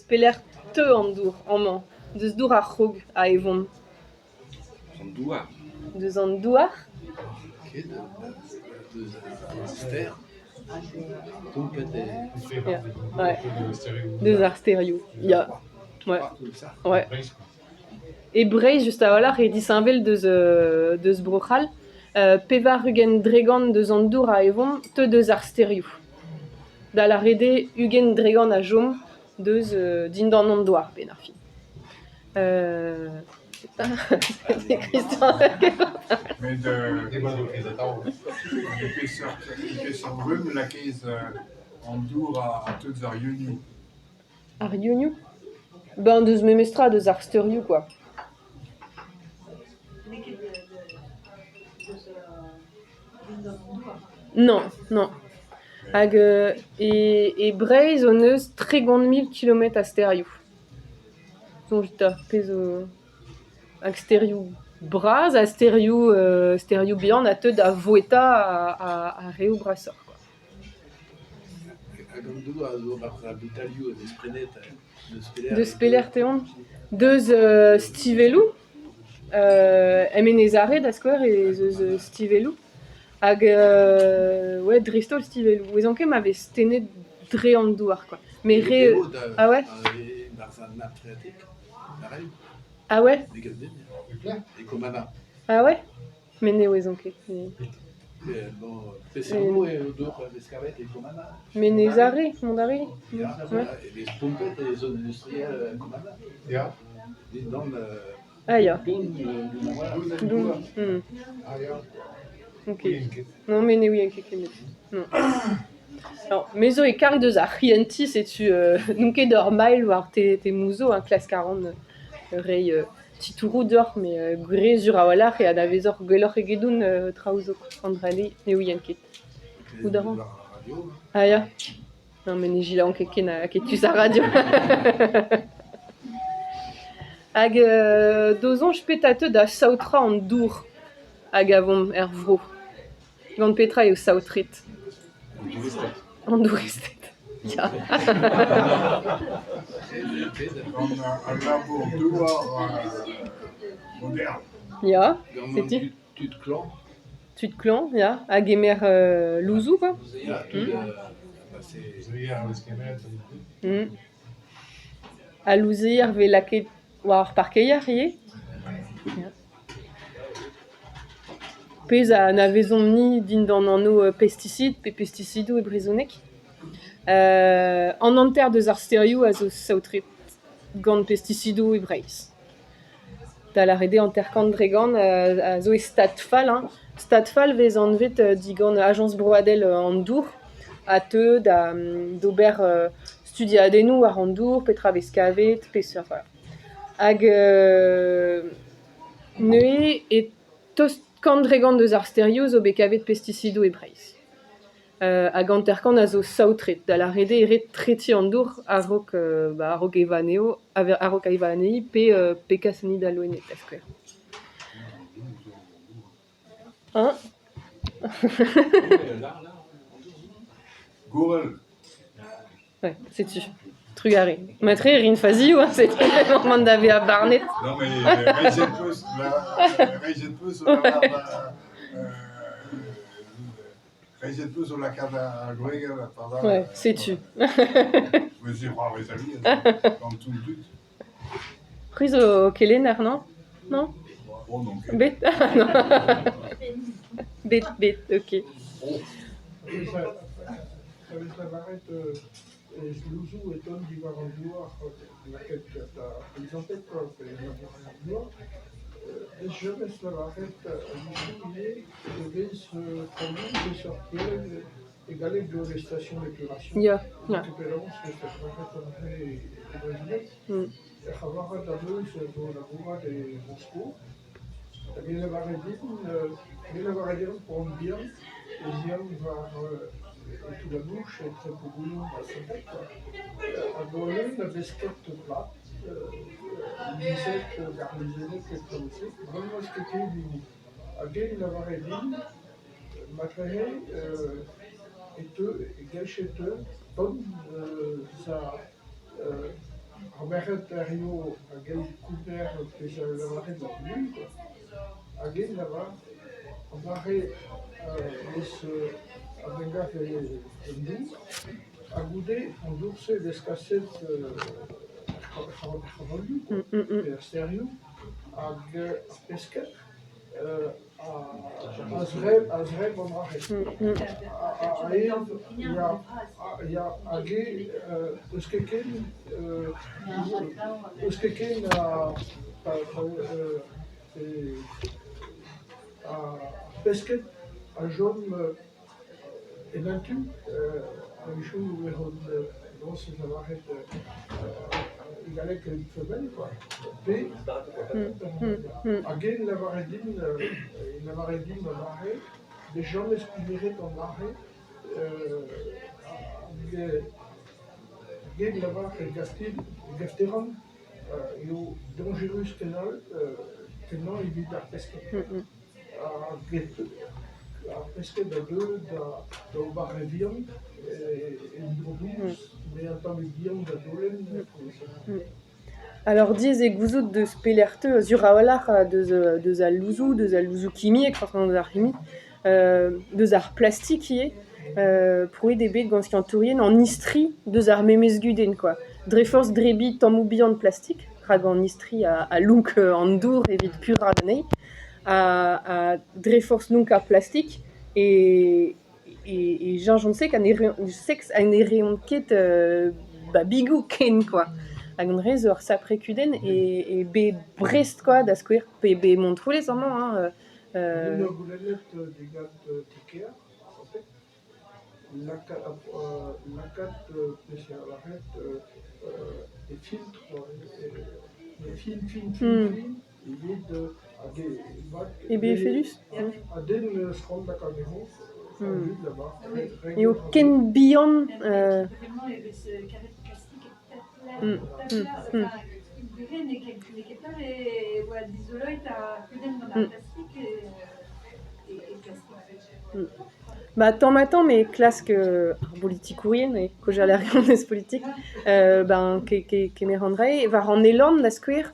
pelec'h teu an dour amañ? Deus dour ar c'hrog a evomp. An douar. Deus an douar? Ket, deus ar stêr. Pompet eo. Ya, ouais. Deus ar stêrioù, ya. Ouais. Ouais. E Breizh, just a-walc'h, eo disheñvel deus, deus Bro-C'hall. 80% deus an dour a evomp teu deus ar stêrioù. Da lâret eo 20% a chom deus dindan an douar, 'benn ar fin. C'est Christian. Met peseurt, peseurt rumm lakaez an dour a teu deus ar yeunioù? Ar yeunioù? Ben deus memestra deus ar steurioù kwa. Non, non. Hag e Breizh hon eus 30 000 kilometr a stêrioù. Soñjit 'ta pezh zo hag stêrioù bras ha stêrioù stêrioù bihan a teu da voueta ar reoù brasoc'h kwa. Hag an dour a zo 'barzh ar boutalioù a vez prenet deus pelec'h? Deus pelec'h 'teont? Deus Stivelloù, en Enez-Are da skouer ez eus Stivelloù hag ouais dreist-holl Stivelloù. 'Ouezan ket ma vez tennet dre an douar kwa. Mais re... Ah ouais? 'Barzh an napp phréatique, pareil. Ah ouais? Ne gav din. E Komana. Ah ouais? Mais ne ouezan ket. Bon, peseurt eo dour a vez kavet e Komana? Menez-Are, mont a ri? Ya, e vez pompet e zone industrielle Komana. Ya. Dindan Ah ya. Don, Don. Ah ya. Ok. Non, mais ne ouien ket kemet. Non. Alors, me zo e karg deus ar c'hrienti, setu n'on ket ur mailh war te, te mouzo, hein, klask a ran reiñ titouroù deoc'h, met gwir sur a-walc'h e anavezoc'h gwelloc'h egedoun traoù zo. An dra-se ne ouien ket. Goût a ran. Ah ya. Non, mais ne gilan ket ken aketus ar radio. Hag d'o soñj petra teu da saotrañ an dour a gavomp er vro? Gant petra eo saotret? An douristed. An douristed, ya. Gant al labour-douar modern. Ya, setu. Tud klañv. Tud klañv, ya, a gemer louzoù quoi. Ya, tud Al louzeier 'vez lakaet war ar parkeier ivez. Ya. Pezh a anavezomp-ni dindan anv pestisid pe pestisidoù e brezhoneg. An hanter deus ar stêrioù a zo saotret gant pestisidoù e Breizh. Da lâret eo 50% a zo e stad fall hein. Stad fall 'vez anvet digant Ajañs broadel an dour a teu da d'ober studiadennoù war an dour, petra 'vez kavet, peseurt voilà. Hag neuze e tost 100% deus ar stêrioù zo bet kavet pestisidoù e Breizh. Hag 50 a zo saotret, da lâret eo ret tretiñ an dour a-raok ba a-raok evañ anezho, a-raok evañ anezhi pe pe kas anezhi d'al loened da skouer. Hein? Gourel. Ouais, setu. Trugarez. Matre e rin fazioù, hein, setu emañ da vezañ barnet. Non mais reizhet 'peus reizhet 'peus o lavaret reizhet 'peus o lakaat ar gwregel padal. Ouais, setu. Mais c'est c'hoarvez alies gant tout an dud. C'hwi zo kelenner, non? Non? Oh non ket. Bet? Non. Bet, bet, ok. Oh. Ça vez lavaret ez louzoù e tont diwar an douar lakaet gant ar peizanted kwa, pe labourerien douar. Ez james lavaret a-wechoù ivez e vez traoù peseurt poell e galleg zo les stations d'épuration. Ya, ya. Penaos e vez lavaret an dra e brezhoneg. Ec'h avaret am eus zo labourat e Moscou. Hag e lavare din, me lavare dezhañ pa oan bihan ez ean war e toull la bouche etre Plougouloum ha Santeg kwa. Hag o-unan a vesked plat, lizhet garlizenneg e traoù-se, bremañ n'eus ket ken hini. Hag eñ lavare din marteze e teu e gallje teu dont eus ar Ar merc'hed a raio a-gell kounnar pezh a lavaret d'ar gumun kwa. Hag int avat an dra-se 'vez a-benn-gav en dour ha goude an dour-se 'vez kaset er c'hanolioù kwa pe er stêrioù hag ar pesked a zebr an dra-se. Ya, ya, hag eo n'eus ket ken n'eus ket ken a ar pesked a chom en natur a-wechoù e ran dañs lavaret e galleg une femelle quoi pe hag eñ 'lavare din 'lavare din da vare bet james kemeret an dra-se hag eñ 'lavar e gav din eo dañjerus-kenañ evit ar pesked. Ar pesked a deu da ober re vihan en dour dous, met un tammig bihan da daolenn. Alors diaes eo gouzout deus pelec'h 'teu sur a-walc'h deus al louzoù, deus al louzoù kimiek forzh ar c'himi, deus ar plastik ivez, prouet eo bet gant skiantourien an istri deus ar memes gudenn kwa. Dre forzh debriñ tammoù bihan plastik rak an istri a lonk an dour evit puraat anezhi ha dre forzh lonkañ plastik e cheñchont seks ha ne reont ket babigoù ken kwa. Hag an dra-se zo ur sapre kudenn e bed Brest kwa da skouer pe e Montroulez amañ hein. Me 'oa goulennet digant ti-kêr lakaat peseurt lâret e filtr e fin fin fin fin evit hag E bet efedus? Ha den n'eus c'hoant lakaat anezho Eo ken bihan Ba tamm-ha-tamm e klask ar bolitikourien eo kaozeal a reont eus politik ben kemer an dra-se. War an Elorn da skouer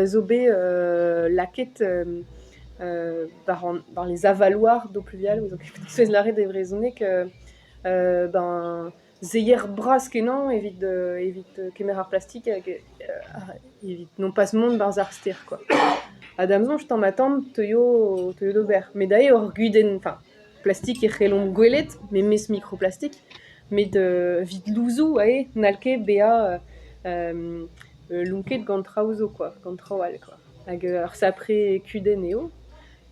zo bet lakaet war les avaloirs d'eau pluviale 'vez lâret e brezhoneg ben seier bras-kenañ evit kemer ar plastik hag evit nompas mont 'barzh ar stêr kwa. Ha da'm soñj tamm-ha-tamm 'teuio d'ober. Met aze eo ur gudenn, enfin plastik e c'hellomp gwelet memes mikroplastik met evit louzoù aze n'hall ket bezañ lonket gant traoù zo kwa, gant traoù all kwa. Hag ur sapre kudenn eo.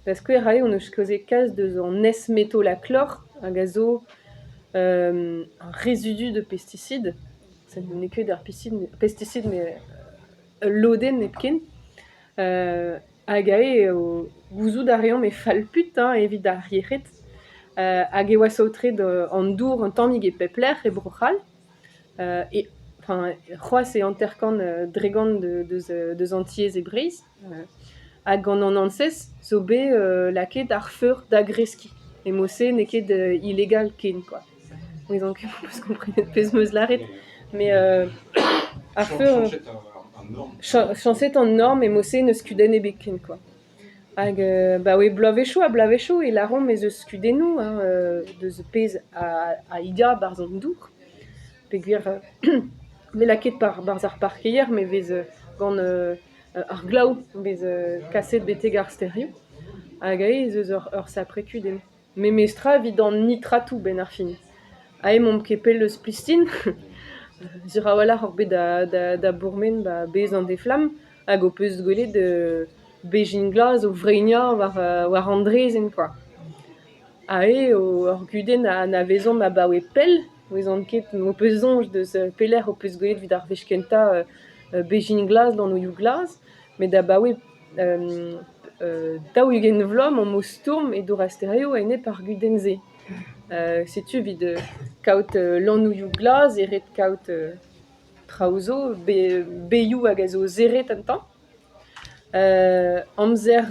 Da skouer aze hon eus kaozeet kalz deus an S-metolaklor hag a zo un rezudu de pesticides, n'eo ket ar pesticid met ul lodenn hepken. Hag aze eo gouzout a reomp eo fall-put hein evit ar yec'hed. Hag e oa saotret an dour un tammig e pep lec'h e Bro-C'hall. E enfin c'hoazh e hanter-kant dregont deus an tiez e Breizh. Hag gant an ANSES zo bet lakaet ar feur da greskiñ. E mod-se n'eo ket illegal ken kwa. N'ouzon ket m'ho peus komprenet pezh 'm eus lâret met ar feur... Chañchet an norm e mod-se n'eus kudenn ebet ken kwa. Hag abaoe bloavezhioù ha bloavezhioù e lâromp ez eus kudennoù hein deus pezh a ya 'barzh an dour peogwir vez lakaet 'barzh ar parkeier met 'vez gant ar glav 'vez kaset betek ar stêrioù hag aze ez eus ur sapre kudenn. Memestra evit an nitratoù 'benn ar fin. Aze emaomp ket pell eus Plistin sur a-walc'h oc'h bet da bourmen 'ba bez an Deflamm hag ho peus gwelet bezhin glas o vreinañ war an draezhenn kwa. Aze eo ur gudenn a anavezomp abaoe pell, 'ouezan ket m'ho peus soñj deus pelec'h ho peus gwelet evit ar wech kentañ bezhin glas gant oioù glas, met abaoe 40 vloaz emaomp o stourm e Dour-ar-Stêrioù a-enep ar gudenn-se. Setu evit kaout lannoùioù glas eo ret kaout traoù zo, bezioù hag a zo serret un tamm. Amzer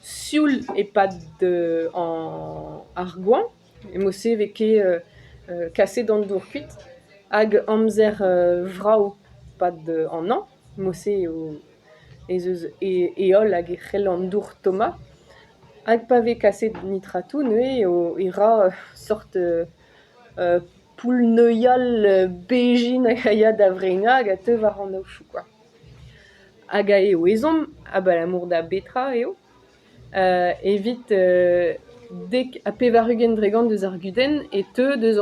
sioul e-pad ar goañv, e mod-se e vez ket kaset an dour kuit. Hag amzer vrav 'pad an hañv mod-se eo ez eus heol hag e c'hell an dour tommañ. Hag pa vez kaset nitratoù neuze eo e ra ur seurt poull-neuial bezhin hag a ya da vreinañ hag a teu war an aodoù kwa. Hag eo ezhomm abalamour da betra eo ? Evit 90% eus ar gudenn e teu eus